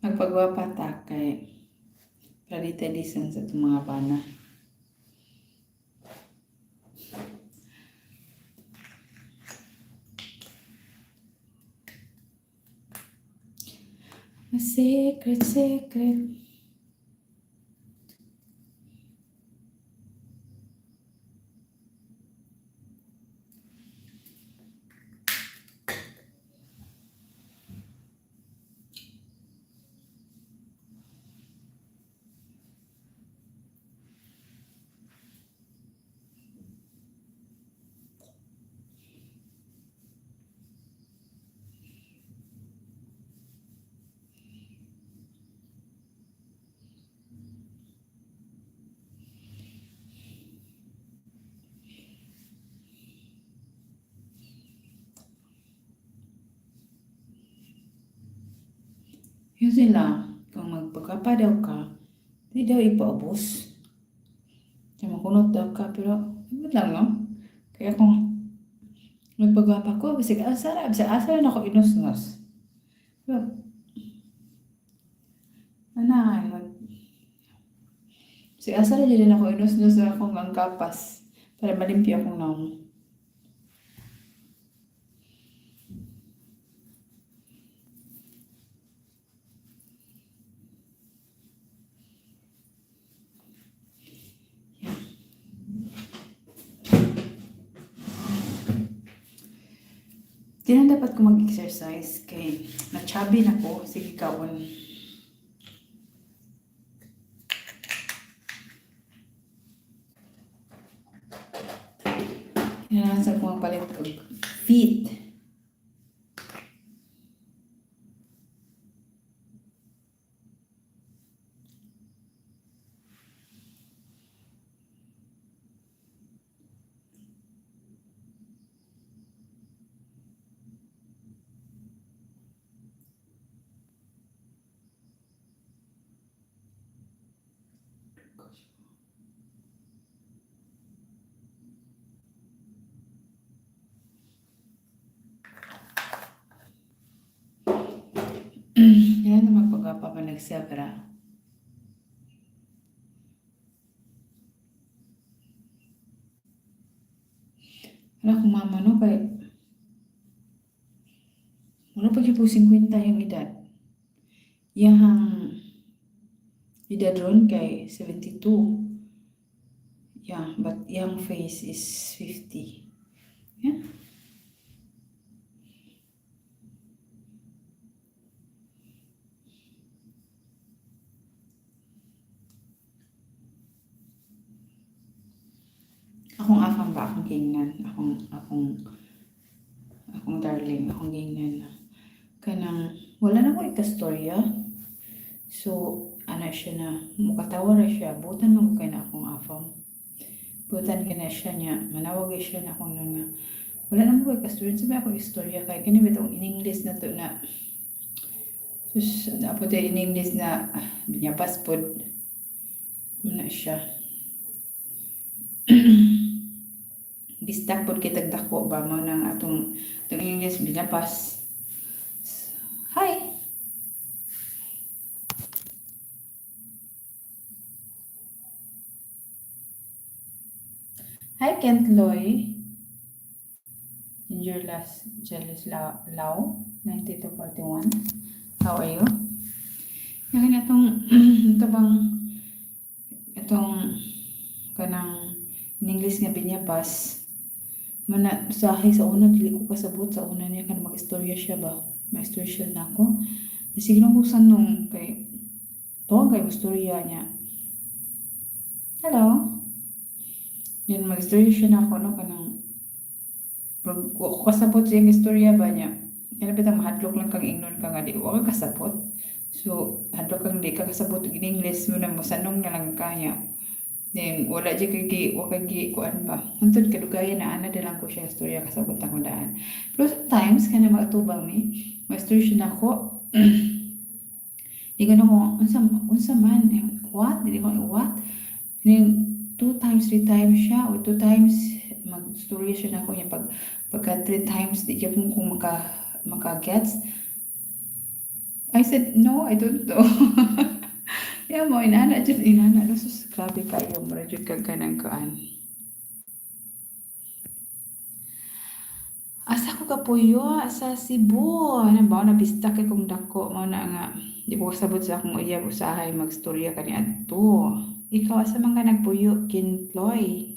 Magpagwapa ta kay para di tayo lisan sa itong mga bana. A secret, secret. Yun sila, kung magpagwapa daw ka, di daw ipaubos. Kaya makunot daw ka, pero ibot lang, no? Kaya kung magpagwapa ko, bisag asa ra, bisag asa ra nako inusnos. Pero, ana, bisag asa ra jud nako inusnos sa akong ang kapas para malimpyo akong nawong. Yeah. Di na dapat ko mag-exercise kay na-chubby na ko. Sige kaon. Kailangan sa ko magpalit og feet. Kailangan na magpagwapa pa nagsabra. Wala akong mama, no, kay wala pa gyud po 50 yung edad. Iyahang edad ron kay 72. Yeah, but iyang face is 50. Yeah. Akong afam ba, akong gingnan, akong darling, akong gingnan. Kanang, wala na ko ikastorya. So, ana siya na, mukatawa ra siya, butan man ko kay na akong afam. Butan kay na siya niya, manawag siya na akong nun nga, wala na mo ko ikastorya, sabi ako istorya kay kini bitong in English na to na, sus, napo in English na, binyapas pod, na siya. Bistak pod kay tagdako ba mo nang atong English binapas. Hi. Hi, Kent Loy. Ginger Las Jealous Lau 9241. How are you? Yan itong ito bang itong kanang in English nga binyapas mana sahay sa una dili ko kasabot sa una niya kanang mag-istorya siya ba, ma-istorya siya nako. Nasiguro ko sa nung kay tuwang kay istorya niya. Hello. Yan mag-istorya siya nako, no, kanang Pero wa ko kasabot sa iyang istorya ba niya. Kana bitang mahadlok lang kang ingnon ka nga di wa ka kasabot. So hadlok kang di ka kasabot og in English mo na mosanong na lang ka niya. Then wala jud kay gi wa kay gi kuan ba. Hantod kadugayan na ana lang ko siya istorya, kasabot ako daan. Pero sometimes kana maatubang mi, ma-istorya siya nako. Ingon ako, "Unsa unsa man? Eh, what?" Dili ko, "What?" Then two times, three times siya, or two times mag-istorya siya nako niya, pag pagka three times di gyapon ko maka gets. I said, "No, I don't know." Yeah, mo inana jud inana no, sus, grabe kayo, mura jud kag kanang kuan. Asa ko kapuyo sa Cebu. Ano ba na bista kay kong dako, mao na nga di ko kasabot sa akong uyab, usahay magstorya kani adto. Ikaw, asa man ka nagpuyo, Kinploy?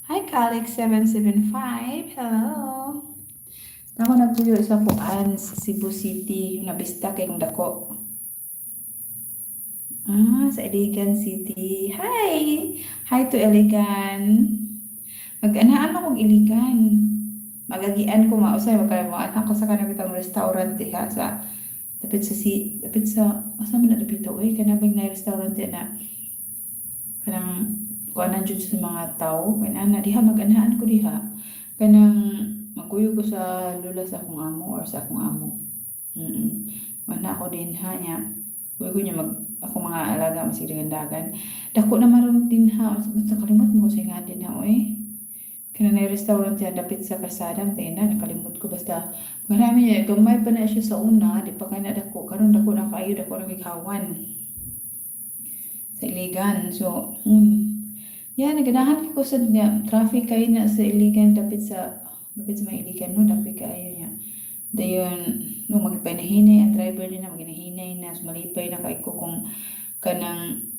Hi Calix 775. Hello. Ako nagpuyo sa kuan, sa Cebu City, nabista kay kong dako. Ah, sa Iligan City. Hi! Hi to Iligan. Mag-anaan ako og Iligan. Magagian ko mausay magkaya mo anak ko sa kanang bitang restaurant diha sa dapit sa si dapit sa asa man na dapit oy, kana bang na restaurant diha na kanang kuan na jud sa mga tawo kay ana diha, mag-anhaan ko diha, kanang magkuyo ko sa lula sa akong amo or sa akong amo. Mana ako dinha niya. Kuyo ko niya mag ako mga alaga masig dagan. Dako na maron dinha, basta kalimot mo ko sa nga dinha oy. Kana na restaurant diha dapit sa kalsada, na nakalimot ko, basta marami niya, gamay pa na siya sa una, di pa kay na dako, karon dako na kaayo, dako na kay kawan sa Iligan. So, Yeah, naganahan ko sa niya, traffic kayo na sa Iligan, dapit sa may Iligan no, dapit kaayo niya. Dayon no magpanahinay ang driver din na maginahinay na, so malipay na kay ko kung kanang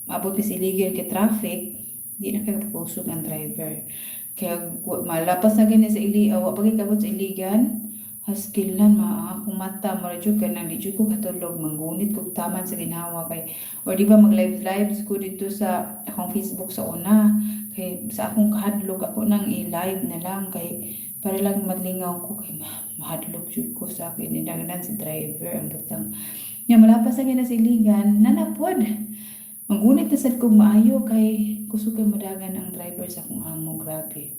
maabot ni sa Iligan kay traffic, di na kayo pakusog ang driver. Kaya malapas na gani sa ili, wa pa kabot sa Iligan, haskilan ma akong mata, mura jud kanang di jud ko katulog, manggunit kog taman sa ginhawa kay or di ba mag live lives ko dito sa akong Facebook sa una, kay sa akong kahadlok ako nang i-live na lang kay para lang madlingaw ko kay mahadlok jud ko sa akin ninagnan sa driver ang butang nya. Malapas na gina sa Iligan nanapod, manggunit na sad kog maayo kay kusog kay madagan ang driver sa akong amo, grabe.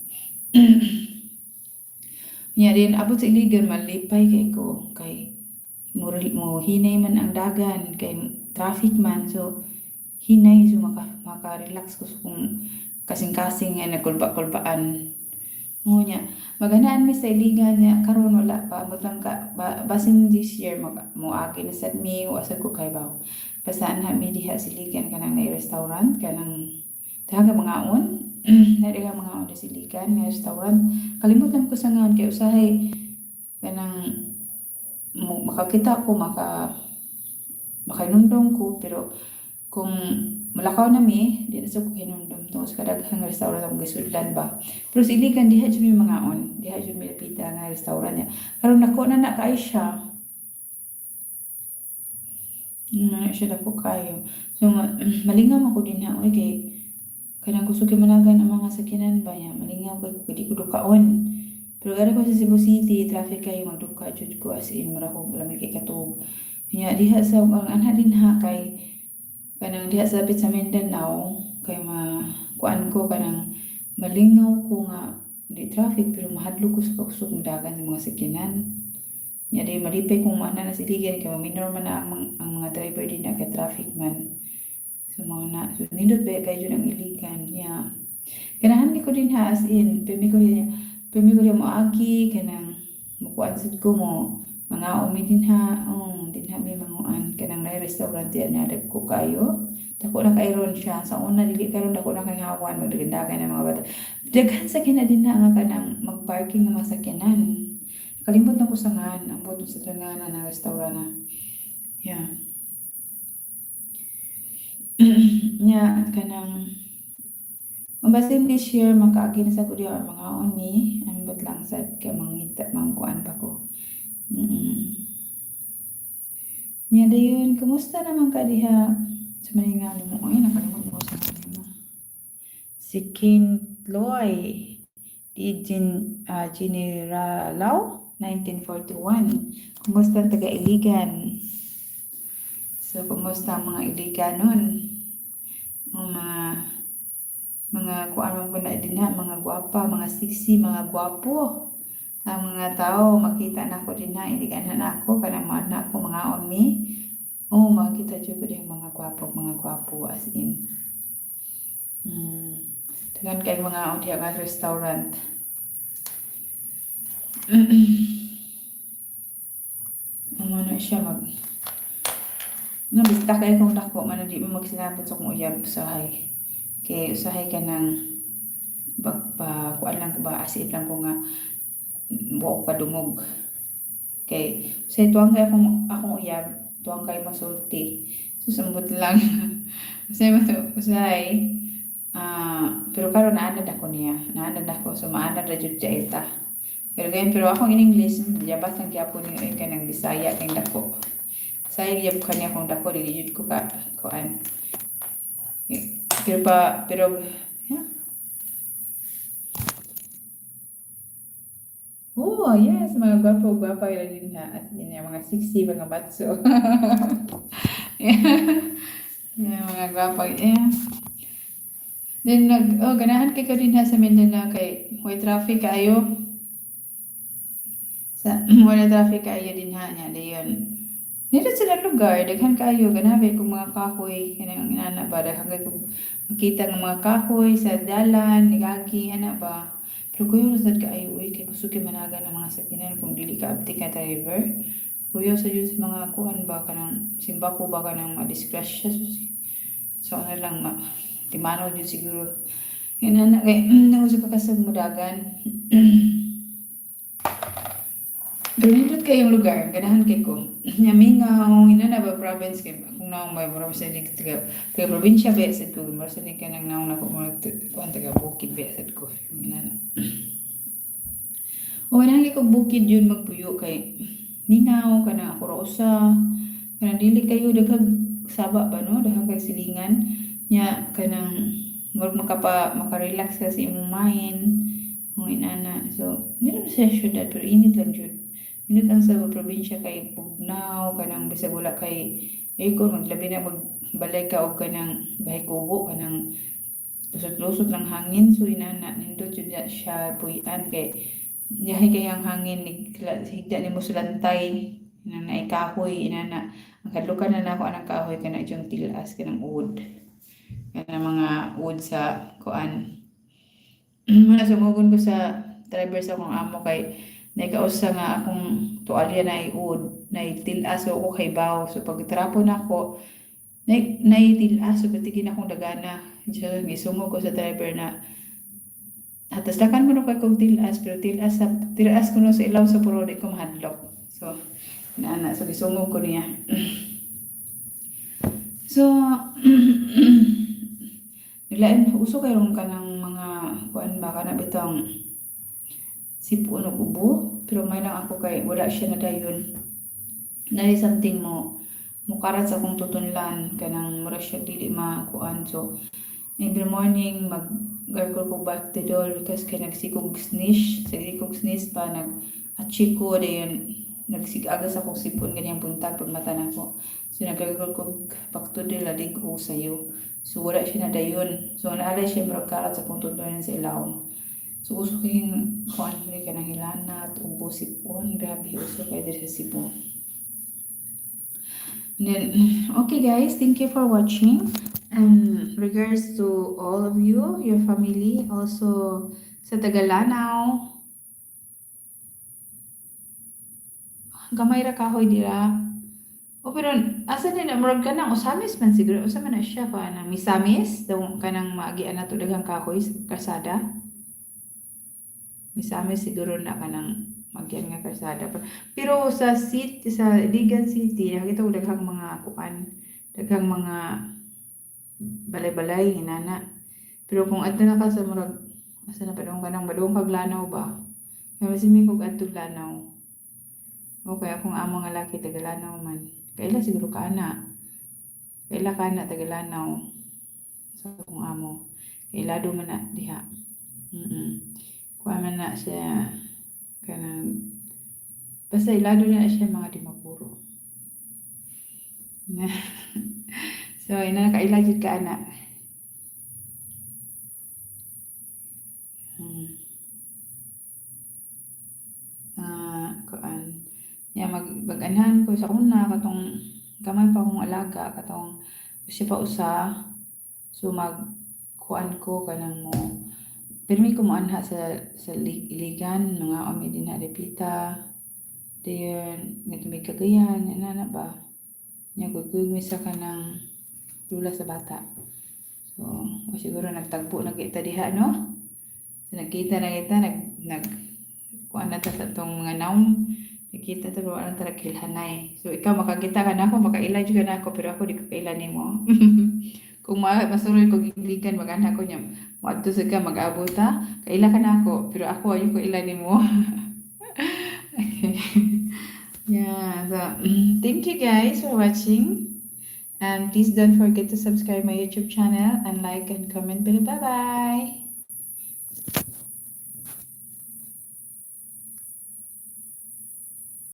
Nya din abot sa Iligan malipay kay ko kay mo hinay man ang dagan kay traffic man, so hinay, so maka maka-relax ko sa kung kasing-kasing nga nagkulba-kulbaan. Ngunya maganaan mi sa Iligan niya, karon wala pa, ambot lang ka ba, basin this year mag moagi na sad mi, wa sad ko kaybaw. Basta anha mi diha sa Iligan, kanang na restaurant, kanang daghang ka mangaon na diha, mangaon di sa Iligan nga restaurant. Kalimot lang ko sa ngaon kay usahay kanang mo, makakita ko, makahinumdom ko, pero kung malakaw na mi, di na sa ko hinumdom tungod sa kadaghang restaurant akong gisudlan ba. Pero sa Iligan diha jud mi mangaon, diha jud mi lapita nga restaurant niya. Karon dako na na kaayo siya. Na siya dako kaayo. So malingaw man ko dinha oy kay kanang kusog kay managan ang mga sakyanan ba niya, malingaw kay ko, di ko dukaon. Pero ari ko sa Cebu City, traffic kayo, magduka jud ko, as in mura ko lami kay katuog. Nya diha sa ang anha dinha kay kanang diha sa dapit sa Mindanao kay ma kuan ko, kanang malingaw ko nga di traffic, pero mahadlok ko sa kakusog dagan sa mga sakyanan. Nya di malipay kung maana na sa Iligan kay minor man na ang mga driver din na kay traffic man. So mao na. So nindot ba kay jud ang Iligan. Yeah. Ganahan ko din ha, as in pirmi ko diha moagi, kanang mukuan sad ko mo mangaon mi dinha. Oh, dinha mi manguan, kanang naay restaurant diha na dagko kaayo. Dako na kay ron siya. Sa una dili, karon dako na kay hawan, magdagandagan ang mga bata. Daghan sa kina dinha nga kanang mag-parking ng mga sakyanan. Kalimot na ko sa ngan, ambot sa ngalan ng restaurant na. Yeah. Nya kanang mabasin this year makaagi na sa ko diha or mangaon mi, ambot lang sad kay mangita mangkuan pa ko. Nya dayon, kumusta naman ka diha sa maningaw nimo? Oy, nakalimot mo sa nimo. Si Kintloy Di Generalao, 1941. Kumusta ang taga-Iligan? So, kumusta ang mga Iliganon? Ang mga kuan man po na dinha, mga gwapa, mga sexy, mga gwapo. Ang mga tao, makita na ako dinha, iligan na ako, kanang mga anak ko, mga mi. Oh, makita jud ko dihang mga gwapo as in. Daghan kay mga diha nga restaurant. Amo na siya mag No, bista kay kung dako man di mo magsinabot sa akong uyab usahay. Kay usahay ka ng pa kuan lang ko ba, as lang ko nga wa ko kadungog. Kay sa tuwang kay akong uyab, tuwang kay masulti. So sambot lang. Usahay mo to, usahay. Ah, pero karon naanad ako niya. Naanad ako, so maanad ra jud ta. Pero ganyan, pero akong in English, jabat lang gyapon ni kay nang Bisaya kay dako. Bisaya gyud kani akong dako, dili jud ko ka kuan. Pero pa pero yeah. Oh, yes, mga gwapo, gwapa yun din ha. As in, yung mga sexy, mga batso. Yeah, mga gwapo. Yeah. Then, oh, ganahan kay ko din ha sa Mindanao kay way traffic kaayo. Sa wala traffic kaayo din ha nya dayon. Dito sila lugar, daghan kaayo, ganahan kay kong mga kahoy, kanang inana ba, daghan kay kong makita nga mga kahoy sa dalan, nigagi ana ba. Pero kuyaw ra sad kaayo uy, kay kusog kay managan ang mga sakyanan kung dili ka abti ka driver. Kuyaw sa jud sa mga kuan ba, kanang simbako ba, kanang madisgrasya. So ano lang ma timano jud siguro. Inana kay nauso ka kasag mudagan. Pero nindot kayong lugar, ganahan kay ko. Nya mingaw, inana ba province kay akong naong ba mura sa ni taga probinsya ba sad ko, mura sa ni kanang naong nako mura kuan taga bukid ba sad ko. Inana. O ganahan kay kog bukid yun magpuyo kay mingaw kana ako ra usa. Kanang dili kayo daghag saba ba no, daghang kay silingan nya kanang murag maka-relax ka sa imong mind mo inana. So dili man siya syudad pero init lang jud. Init ang sa probinsya kay bugnaw kanang bisag wala kay aircon, maglabi na magbalay ka og kanang bahay kubo, kanang lusot-lusot lang hangin. So inana, nindot jud na siya puy-an kay yahay kay ang hangin higda nimo sulantay nang naay kahoy inana. Ang kadlukan na nako anang kahoy kana jung tilas kanang wood, kanang mga wood sa kuan. Muna sumugon ko sa driver sa akong amo kay nakausa nga akong tuwalya na wood na tilas, so ako kay baw, so pag trapo nako na tilas, so batigin akong dagana. So gisungog ko sa driver na hataslakan mo no kay kog tilas, pero tilas sa tilas ko no sa ilaw sa puro di ko mahadlok. So naana, so gisungog ko niya. So naglain uso kay ron kanang mga kuan ba, kana bitang sipon og ubo, pero may lang ako kay wala siya na dayon. Nari something mo mukarat sa akong tutunlan, kanang mura siya dili makuan. So every morning mag gargle ko Bactidol because kay nagsikog sneeze, sige kog sneeze pa, nag atchi ko, dayon nagsigagas akong sipon ganyang buntag pag mata nako. So nag-gargle ko Bactidol, alig ko sayo. So wala siya na dayon. So naalay siya murag karat sa akong tutunlan sa ilawom. So uso kay kuan diri kanang hilanat, ubo, sipon, grabe uso kay diri sa Cebu. And then, okay guys, thank you for watching. And regards to all of you, your family, also sa Tagalanao. Gamay ra kahoy dira. O pero asa din na murag kanang Osamis man siguro, usa man na siya pa nang Misamis, daw kanang maagian nato daghang kahoy sa kalsada. Misamis siguro na kanang magyan nga kalsada. Pero sa city, sa Iligan City, nakita ko daghang mga kuan, daghang mga balay-balay inana. Pero kung adto na ka sa murag asa na padung kanang badung kag Lanao ba? Kaya masimi kog adto Lanao. Okay, akong amo nga laki taga Lanao man. Kaila siguro ka ana. Kaila ka ana taga Lanao sa akong amo. Kay ilado man na diha. Kuan man na siya kanang basta ilado na siya mga Dimapuro. Na. So ina kaila jud ka ana. Ah, kuan. Ya mag-anhan ko sa una katong gamay pa akong alaga, katong siya pa usa. So mag kuan ko kanang mo pirmi ko moanha sa Iligan, mga ami dinha dapita. Dayon ngadto may Cagayan, ana na ba. Nya gud mi sa kanang lula sa bata. So, o siguro nagtagpo na kita diha, no? So nagkita na kita, nag kuan na ta sa atong mga nawong. Nagkita ta pero wala ta nagkilhanay. So ikaw makakita ka nako, makaila jud ka nako, pero ako di ko kaila nimo. Kung masuroy ko Iligan, mag-anha ko niya, moadto sad ka, mag-abot ta, kaila ka nako, pero ako ayaw ko ila nimo. Okay. Yeah, so thank you guys for watching. And please don't forget to subscribe my YouTube channel and like and comment below. Bye bye.